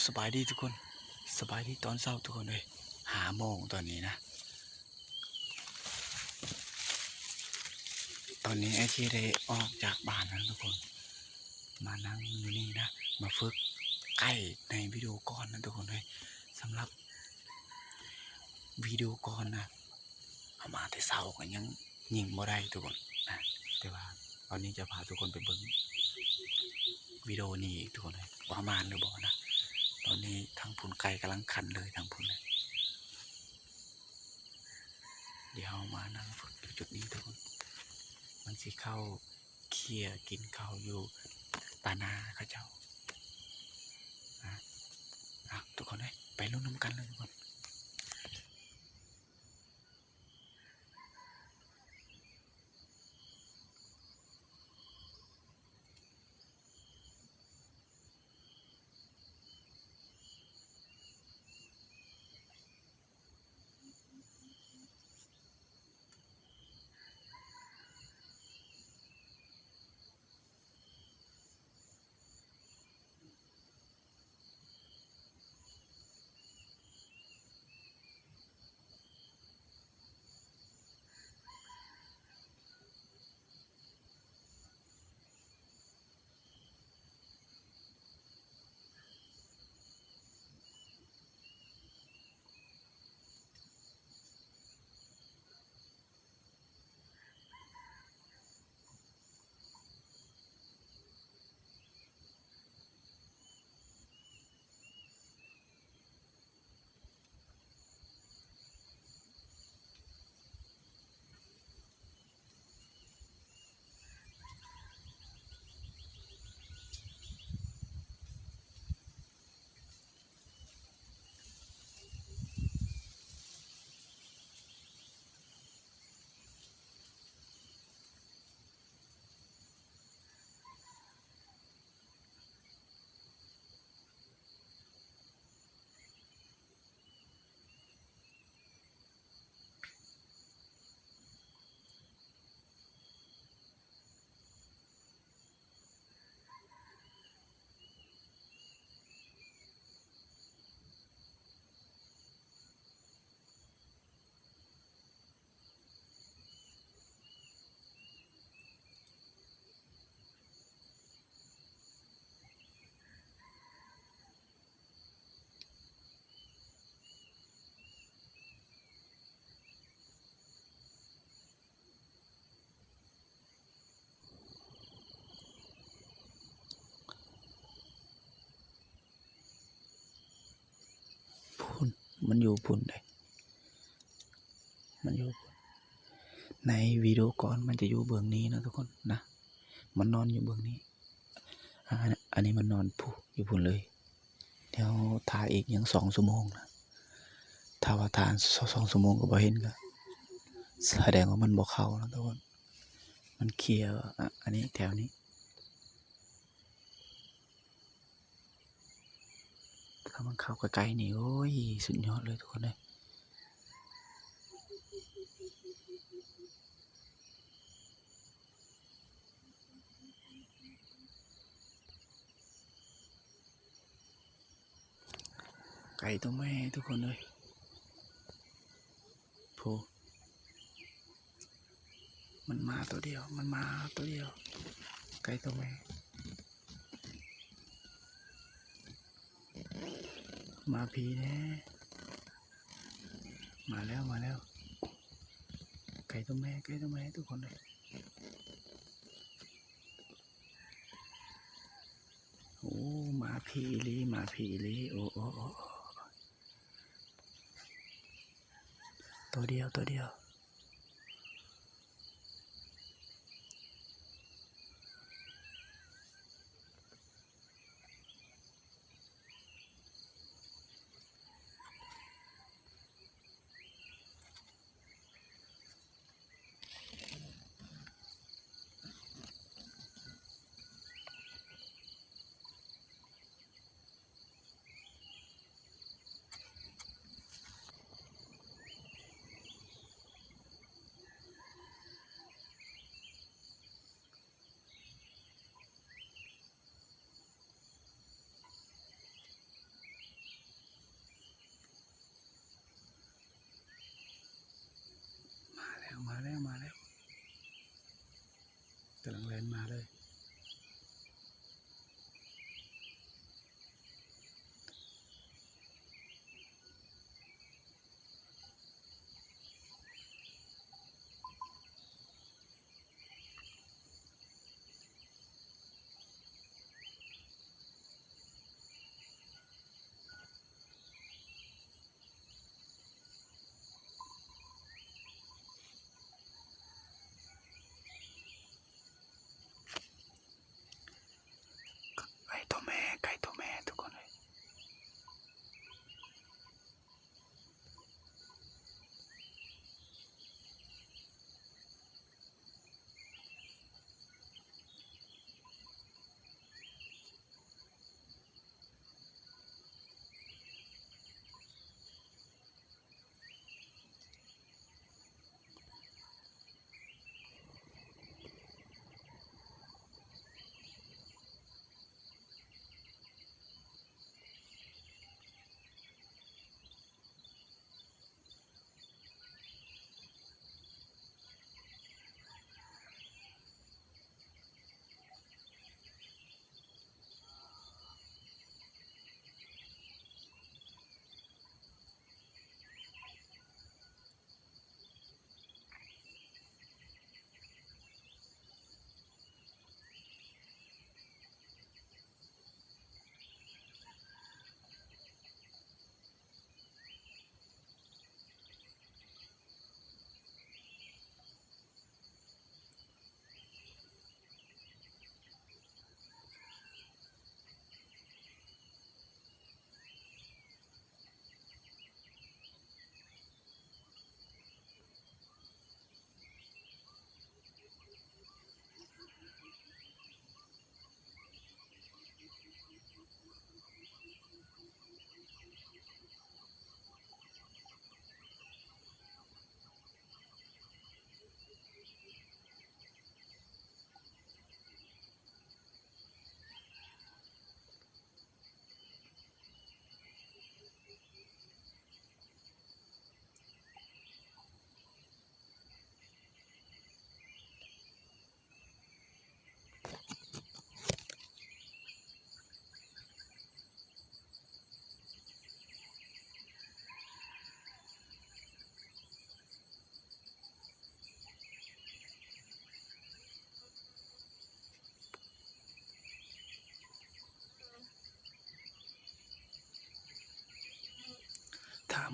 ສະບາຍດີທຸກຄົນ ສະບາຍດີຕອນເຊົ້າທຸກຄົນເອີຍ ຫ້າໂມງຕອນນີ້ນະ. ຕອນນີ້ອ້າຍເຄໄດ້ອອກຈາກບ້ານແລ້ວທຸກຄົນ ມານັ່ງຢູ່ນີ້ນະ ມາຝຶກໄກ່ໃນວິດີໂອກ່ອນນະທຸກຄົນເອີຍ. ສຳລັບວິດີໂອກ່ອນນະ ເຮົາມາແຕ່ເຊົ້າກໍຍັງຍິງບໍ່ໄດ້ທຸກຄົນນະ ແຕ່ວ່າຕອນນີ້ຈະພາທຸກຄົນໄປເບິ່ງວິດີໂອນີ້ອີກທຸກຄົນເອີຍ ວ່າໝານຫຼືບໍ່ນະ. ຕອນນີ້ທາງພຸ້ນໄກ່ກຳລັງຂັນເລີຍທາງພຸ້ນນະ. ດຽວເຮົາມານັ່ງຝຶກຢູ່ຈຸດນີ້ທຸກຄົນ ມັນຊິເຂົ້າເຂ້ຍກິນເຂົ້າຢູ່ຕານາເຂົາເຈົ້ານະ. ເອົາ ທຸກຄົນເອີຍ ໄປລຸ້ນນຳກັນເລີຍທຸກຄົນ. ພຸ້ນ ມັນຢູ່ພຸ້ນເດ້ ມັນຢູ່ພຸ້ນ ໃນວິດີໂອກ່ອນມັນຈະຢູ່ເບື້ອງນີ້ນະທຸກຄົນນະ ມັນນອນຢູ່ເບື້ອງນີ້. ອາ ອັນນີ້ມັນນອນພຸ້ນ ຢູ່ພຸ້ນເລີຍ. ດຽວຖ້າອີກຍັງສອງຊົ່ວໂມງນະ ຖ້າວ່າຖ້າສອງ ສອງຊົ່ວໂມງກໍບໍ່ເຫັນ ກໍສະແດງວ່າມັນບໍ່ເຂົ້ານະທຸກຄົນ ມັນເຄຍ ອາ ອັນນີ້ແຖວນີ້. ຖ້າມັນເຂົ້າໃກ້ໆນີ້ ໂອ້ຍ ສຸດຍອດເລີຍທຸກຄົນເອີຍ. ໄກ່ຕົວແມ່ທຸກຄົນເອີຍ ໂພ ມັນມາຕົວດຽວ ມັນມາຕົວດຽວ ໄກ່ຕົວແມ່ ມາພີ້ແດ່ ມາແລ້ວ ມາແລ້ວ ໄກ່ຕົວແມ່ ໄກ່ຕົວແມ່ທຸກຄົນເອີຍ. ໂອ້ ມາພີ້ອີ່ຫຼີ ມາພີ້ອີ່ຫຼີ ໂອ້ ໂອ້ ໂອ້ ໂອ້ ຕົວດຽວ ຕົວດຽວ.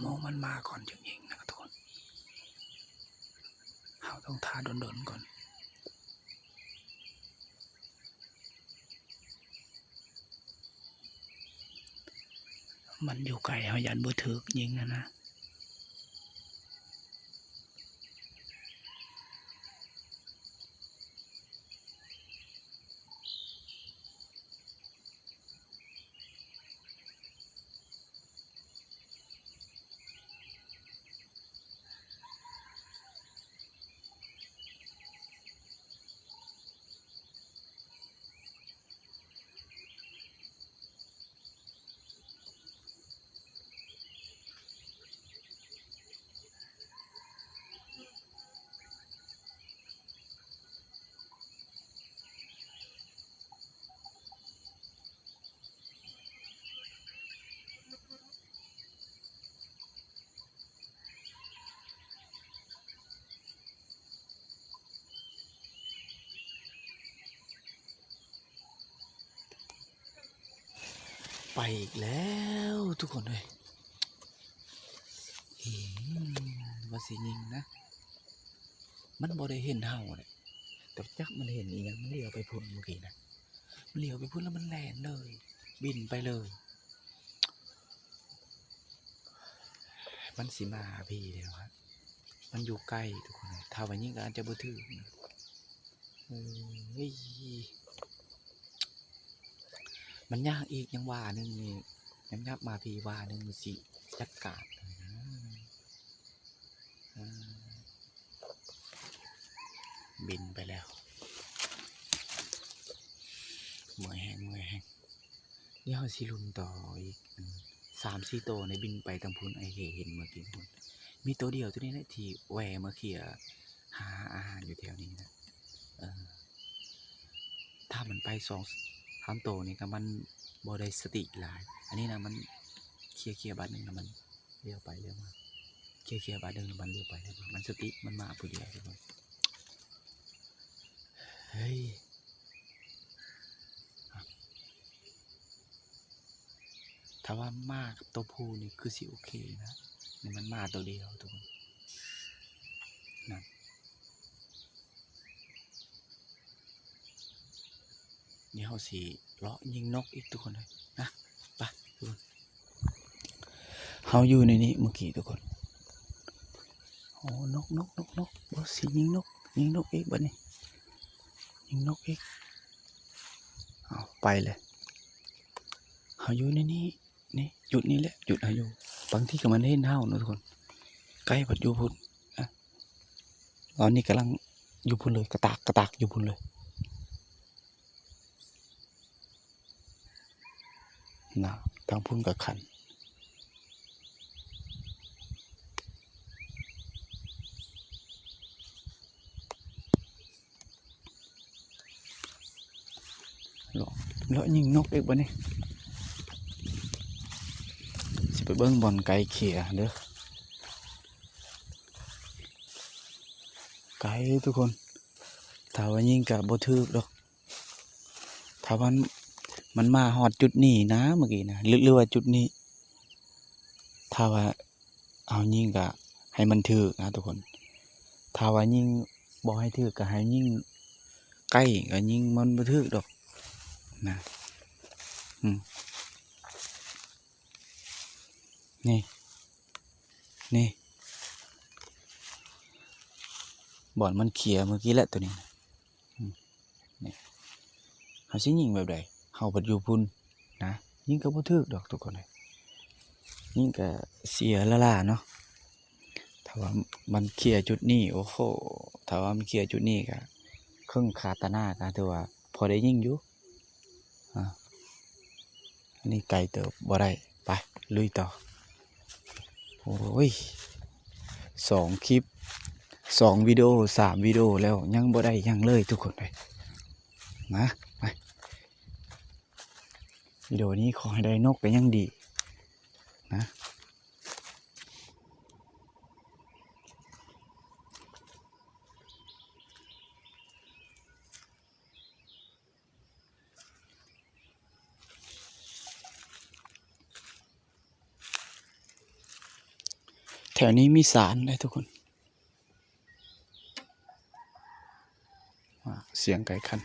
ໂມງມັນມາກ່ອນຈຶ່ງຍິງນະທຸກຄົນ. ເຮົາຕ້ອງຖ້າດົນໆກ່ອນ. ມັນຢູ່ໄກ ເຮົາຢ້ານບໍ່ຖືກຍິງຫັ້ນນະ. ໄປອີກແລ້ວທຸກຄົນເອີຍ. ອືມ ວ່າຊິຍິງນະ ມັນບໍ່ໄດ້ເຫັນເຮົາເດ້ ແຕ່ຈັກມັນເຫັນອີ່ຫຍັງ ມັນຫຼຽວໄປພຸ້ນເມື່ອກີ້ນະ. ມັນຫຼຽວໄປພຸ້ນແລ້ວມັນແລ່ນເລີຍ ບິນໄປເລີຍ. ມັນຊິມາຫາພີ້ແລ້ວຮະ ມັນຢູ່ໃກ້ທຸກຄົນ. ຖ້າວ່າຍິງກໍອາດຈະບໍ່ຖືກນະ. ເອີຍ ມັນຍາກອີກ ຍັງວ່າໜຶ່ງນີ້ ຍັບໆມາພີ້ວ່າໜຶ່ງ ມັນຊິຈັດການ. ເອີ ບິນໄປແລ້ວ ເມື່ອຍແຮງ ເມື່ອຍແຮງ. ດຽວເຮົາຊິລຸ້ນຕໍ່ອີກ ອືມ ສາມສີ່ໂຕນີ້ບິນໄປທາງພຸ້ນ ໄອ້ເຫເຫັນເມື່ອກີ້ພຸ້ນ. ມີໂຕດຽວໂຕນີ້ແຫຼະທີ່ແວ່ມາເຄຍຫາອາຫານຢູ່ແຖວນີ້ນະ. ເອີ ຖ້າມັນໄປສອງສາມໂຕນີ້ກໍມັນບໍ່ໄດ້ສະຕິຫຼາຍ. ອັນນີ້ນະ ມັນເຄຍໆບາດໜຶ່ງແລ້ວມັນ ລ້ຽວໄປລ້ຽວມາ ເຄຍໆບາດໜຶ່ງແລ້ວມັນລ້ຽວໄປລ້ຽວມາ. ມັນສະຕິ ມັນມາຜູ້ດຽວທຸກຄົນ. ເຮີ້ຍ ຖ້າວ່າມາກັບໂຕຜູ້ນີ້ຄືຊິໂອເຄນະ. ນີ້ມັນມາໂຕດຽວທຸກຄົນ ນັ້ນ. ດຽວເຮົາຊິເລາະຍິງນົກອີກທຸກຄົນເອີຍ ນະ. ໄປທຸກຄົນ ເຮົາຢູ່ໃນນີ້ເມື່ອກີ້ທຸກຄົນ. ໂອ້ ນົກ ນົກ ນົກ ນົກ ບໍ່ ຊິຍິງນົກ ຍິງນົກອີກບາດນີ້ ຍິງນົກອີກ. ເອົາ ໄປເລີຍ ເຮົາຢູ່ໃນນີ້. ນີ້ ຈຸດນີ້ແຫຼະ ຈຸດເຮົາຢູ່. ບາງທີກໍມັນເຫັນເຮົາເນາະທຸກຄົນ ໄກ່ພັດຢູ່ພຸ້ນ. ອະ ຕອນນີ້ກຳລັງຢູ່ພຸ້ນເລີຍ ກະຕາກ ກະຕາກຢູ່ພຸ້ນເລີຍນະ. ທາງພຸ້ນກະຄັນ. ເລາະ ເລາະຍິງນົກອີກບາດນີ້ ຊິໄປເບິ່ງບ່ອນໄກ່ເຄຍເດີ. ໄກ່ທຸກຄົນ ຖ້າວ່າຍິງກະບໍ່ຖືກດອກ. ຖ້າວ່າມັນມາຮອດຈຸດນີ້ນະ ເມື່ອກີ້ນະ ຫຼື ຫຼືວ່າຈຸດນີ້ ຖ້າວ່າເຮົາຍິງກະໃຫ້ມັນຖືກນະທຸກຄົນ. ຖ້າວ່າຍິງບໍ່ໃຫ້ຖືກ ກະໃຫ້ຍິງໃກ້ ກະຍິງມັນບໍ່ຖືກດອກນະ. ອືມ ນີ້ ນີ້ ບ່ອນມັນເຄຍເມື່ອກີ້ແຫຼະໂຕນີ້ນະ. ອືມ ນີ້ ເຮົາຊິຍິງແບບໃດ? ເຮົາພັດຢູ່ພຸ້ນນະ ຍິງກໍບໍ່ຖືກດອກທຸກຄົນເອີຍ. ຍິງກໍເສຍລ້າໆເນາະ. ຖ້າວ່າມັນເຄຍຈຸດນີ້ ໂອ້ໂຫ ຖ້າວ່າມັນເຄຍຈຸດນີ້ກໍເຄິ່ງຄາຕານາກໍຖືວ່າພໍໄດ້ຍິງຢູ່. ອາ ອັນນີ້ໄກເຕີບ ບໍ່ໄດ້. ໄປ ລຸຍຕໍ່. ໂອ້ຍ ສອງຄລິບ ສອງວິດີໂອ ສາມວິດີໂອແລ້ວ ຍັງບໍ່ໄດ້ຫຍັງເລີຍທຸກຄົນເອີຍ. ມາ ໄປ ວິດີໂອນີ້ຂໍໃຫ້ໄດ້ນົກກໍຍັງດີນະ. ຖວນີ້ມີສານເດ້ທຸກຄົນ. ອ່າ ສຽງໄກ່ຂັນ.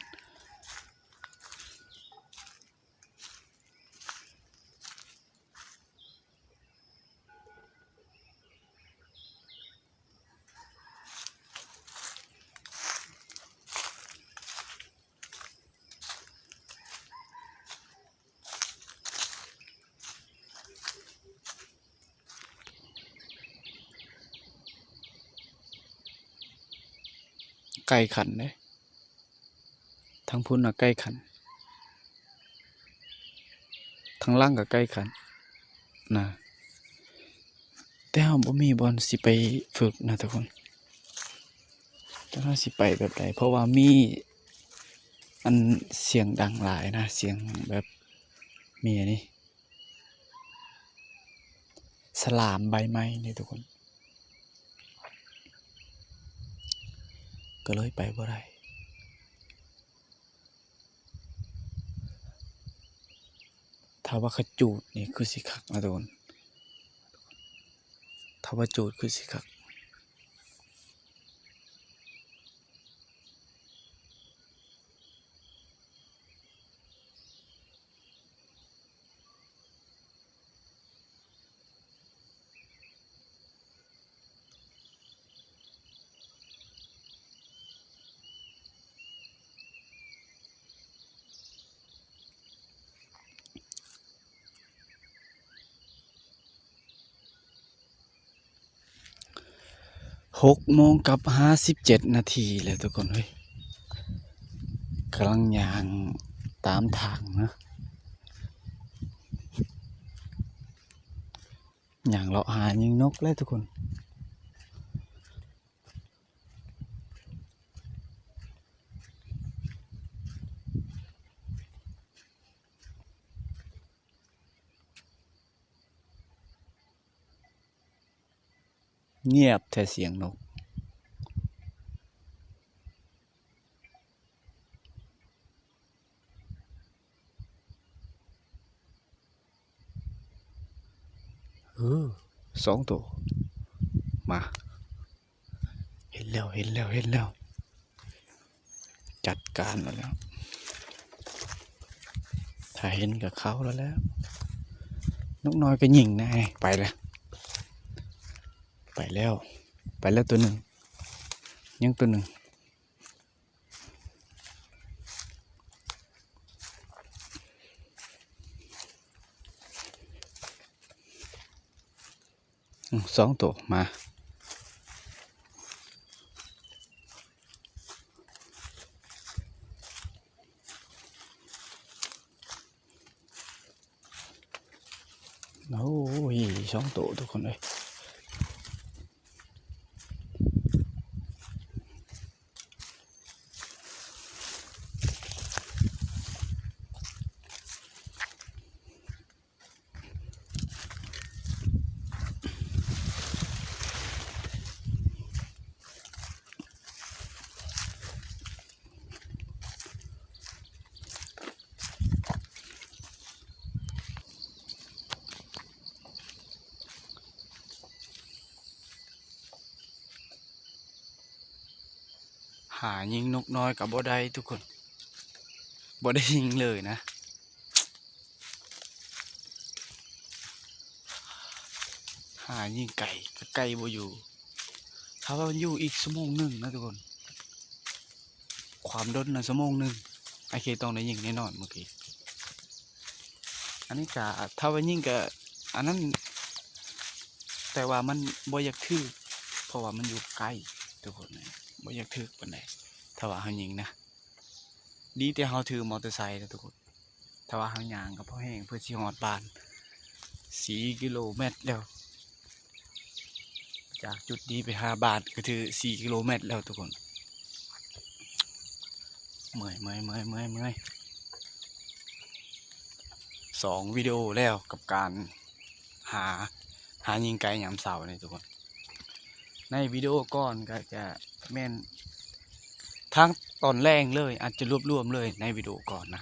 ໄກ່ຂັນເດ້. ທາງພຸ້ນນະໄກ່ຂັນ, ທາງຫຼັງກໍໄກ່ຂັນນະ, ແຕ່ເຮົາບໍ່ມີບ່ອນຊິໄປຝຶກນະທຸກຄົນ. ຈັກເຮົາຊິໄປແບບໃດ ເພາະວ່າມີອັນສຽງດັງຫຼາຍນະ, ສຽງແບບມີອັນນີ້ ສະຫຼາມໃບໄມ້ນີ້ທຸກຄົນ, ກໍເລີຍໄປບໍ່ໄດ້. ຖ້າວ່າເຂົາຈູດນີ້ຄືຊິຄັກນະທຸກຄົນ, ຖ້າວ່າຈູດຄືຊິຄັກ. ຫົກໂມງກັບຫ້າສິບເຈັດນາທີແລ້ວທຸກຄົນເອີຍ, ກຳລັງຍ່າງຕາມທາງນະ, ຍ່າງເລາະຫາຍິງນົກແລ້ວທຸກຄົນ. ງຽບແທ້ສຽງນົກ. ເອີ ສອງໂຕ ມາ. ເຫັນແລ້ວ ເຫັນແລ້ວ ເຫັນແລ້ວ, ຈັດການເອົາແລ້ວ, ຖ້າເຫັນກໍເຂົ້າແລ້ວແຫຼະ. ນົກນ້ອຍກໍຍິງນະ, ໄປແລ້ວ ໄປແລ້ວ ໄປແລ້ວໂຕໜຶ່ງ, ຍັງໂຕໜຶ່ງ. ອືມ ສອງໂຕມາ. ໂອ້ຍ ສອງໂຕທຸກຄົນເອີຍ. ຫາຍິງນົກນ້ອຍກໍບໍ່ໄດ້ທຸກຄົນ, ບໍ່ໄດ້ຍິງເລີຍນະ. ຫາຍິງໄກ່ກໍໄກ່ບໍ່ຢູ່. ຖ້າວ່າມັນຢູ່ອີກຊົ່ວໂມງໜຶ່ງນະທຸກຄົນ, ຄວາມດົນນະຊົ່ວໂມງໜຶ່ງ, ອ້າຍເຄຕ້ອງໄດ້ຍິງແນ່ນອນມື້ກີ້. ອັນນີ້ກະ ຖ້າວ່າຍິງກະອັນນັ້ນ, ແຕ່ວ່າມັນບໍ່ຢາກຖືກ ເພາະວ່າມັນຢູ່ໃກ້ທຸກຄົນ, ບໍ່ຢາກຖືກປານໃດ ຖ້າວ່າເຮົາຍິງນະ. ດີແຕ່ເຮົາຖືມໍເຕີໄຊນະທຸກຄົນ, ຖ້າວ່າເຮົາຍ່າງກໍພໍແຮງເພື່ອຊິຮອດບ້ານ ສີ່ກິໂລແມັດແລ້ວ. ຈາກຈຸດນີ້ໄປຫາບ້ານກໍຖືສີ່ກິໂລແມັດແລ້ວທຸກຄົນ. ເມື່ອຍ ເມື່ອຍ ເມື່ອຍ ເມື່ອຍ ເມື່ອຍ. ສອງວິດີໂອແລ້ວກັບການຫາ ຫາຍິງໄກ່ຍາມເຊົ້ານີ້ທຸກຄົນ. ໃນວິດີໂອກ່ອນກໍຈະແມ່ນ ທາງຕອນແລງເລີຍ, ອາດຈະລວບລວມເລີຍໃນວິດີໂອກ່ອນນະ,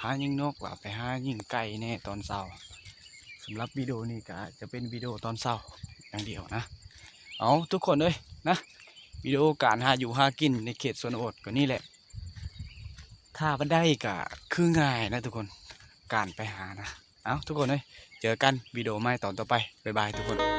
ຫາຍິງນົກ ວ່າໄປຫາຍິງໄກ່ແດ່ຕອນເຊົ້າ. ສຳລັບວິດີໂອນີ້ກໍຈະເປັນວິດີໂອຕອນເຊົ້າ ຢ່າງດຽວນະ. ເອົາ ທຸກຄົນເອີຍນະ ວິດີໂອການຫາຢູ່ຫາກິນໃນເຂດຊົນນະບົດກໍນີ້ແຫຼະ. ຖ້າມັນໄດ້ກໍຄືງ່າຍນະທຸກຄົນ ການໄປຫານະ. ເອົາ ທຸກຄົນເອີຍ ເຈີກັນວິດີໂອໃໝ່ຕອນຕໍ່ໄປ. ບາຍບາຍທຸກຄົນ.